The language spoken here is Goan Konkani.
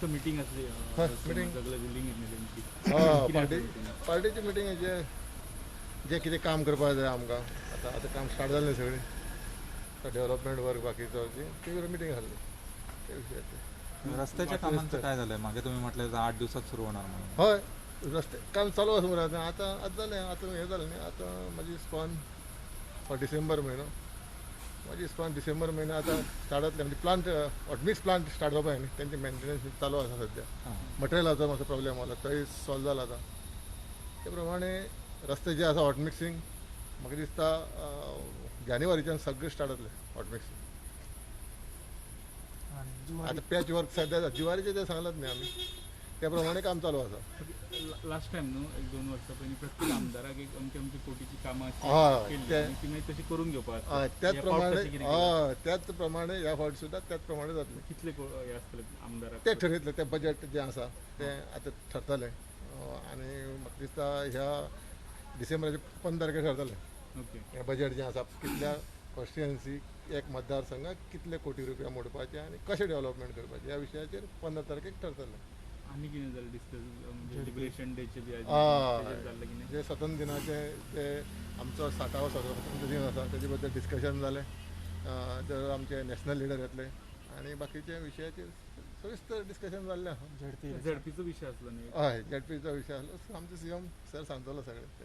मिटींग आसली. हय, meeting. सगळे बिल्डींग घेतली तेंची. हय. कितें पार्टी आसलें meeting? पार्टीची मिटींग, जे जे कितें काम करपाक जाय आमकां, आतां आतां काम स्टार्ट जालें सगळें, डेव्हलपमेंट वर्क बाकीचो, ती मिटींग आसली त्या विशयाचेर. रस्त्याच्या कामांचं काय झालंय? मागे तुम्ही म्हटलं 8 दिवसात सुरू होणार म्हणून. हय, रस्ते काम चालू आसा मरे. आतां आतां आतां जालें, आतां हें जालें न्ही. आतां म्हाजी इस्कॉन फॉर डिसेंबर म्हयनो, म्हाजी इस्कॉन डिसेंबर म्हयनो आतां स्टार्ट जातलें. म्हणजे प्लांट, हॉटमिक्स प्लांट स्टार्ट जावपा न्ही, तेंचे मेंटेनन्स चालू आसा सद्या. मटेरियलाचो मातसो प्रॉब्लेम जाला, तोय सॉल्व जाला आतां. ते प्रमाणे रस्ते जे आसा हॉटमिक्सिंग, म्हाका दिसता जानेवारीच्यान सगळें स्टार्ट जातलें हॉटमिक्सिंग. आतां पॅच वर्क सद्या जुवारीचें तें सांगलात न्ही आमी, त्या प्रमाणे काम चालू आसा. लास्ट टायम न्हू, एक दोन वर्सां पयलीं प्रत्येक आमदाराक एक अमके अमके कोटीची कामां केल्ली आनी ती मागीर तशी करून घेवपाक आसता. हय, त्याच ह्या फावट प्रमाणे. तशें कितें केलां? हय, त्याच प्रमाणे ह्या फावट सुद्दां त्याच प्रमाणे जातलें. कितले हे आसतले आमदाराक? तें ठरयतलें, तें बजेट जें आसा तें आतां ठरतलें आनी म्हाका दिसता ह्या डिसेंबराच्या 15 तारखेर ठरतलें. हें बजेट जें आसा, कितल्या कॉन्स्टिट्युएन्सी, एक मतदारसंघाक कितले कोटी रुपया मोडपाचे आनी कशें डेव्हलपमेंट करपाचें ह्या विशयाचेर 15 तारखेक ठरतलें. आनी कितें जालें डिस्कस? म्हणजे लिबरेशन डेचे बी तेजेर जाल्लें कितें? जे स्वतंत्र दिनाचे, ते आमचो 60वो स्वतंत्र दिन आसा, तेजे बद्दल डिस्कशन जालें. तर आमचे नॅशनल लिडर येतले आनी बाकीचे विशयाचेर सविस्तर डिस्कशन जाल्लें आसा. झेडपीचो विशय आसलो न्ही? हय, झेडपीचो विशय आसलो. आमचो सीएम सर सांगतलो सगळें.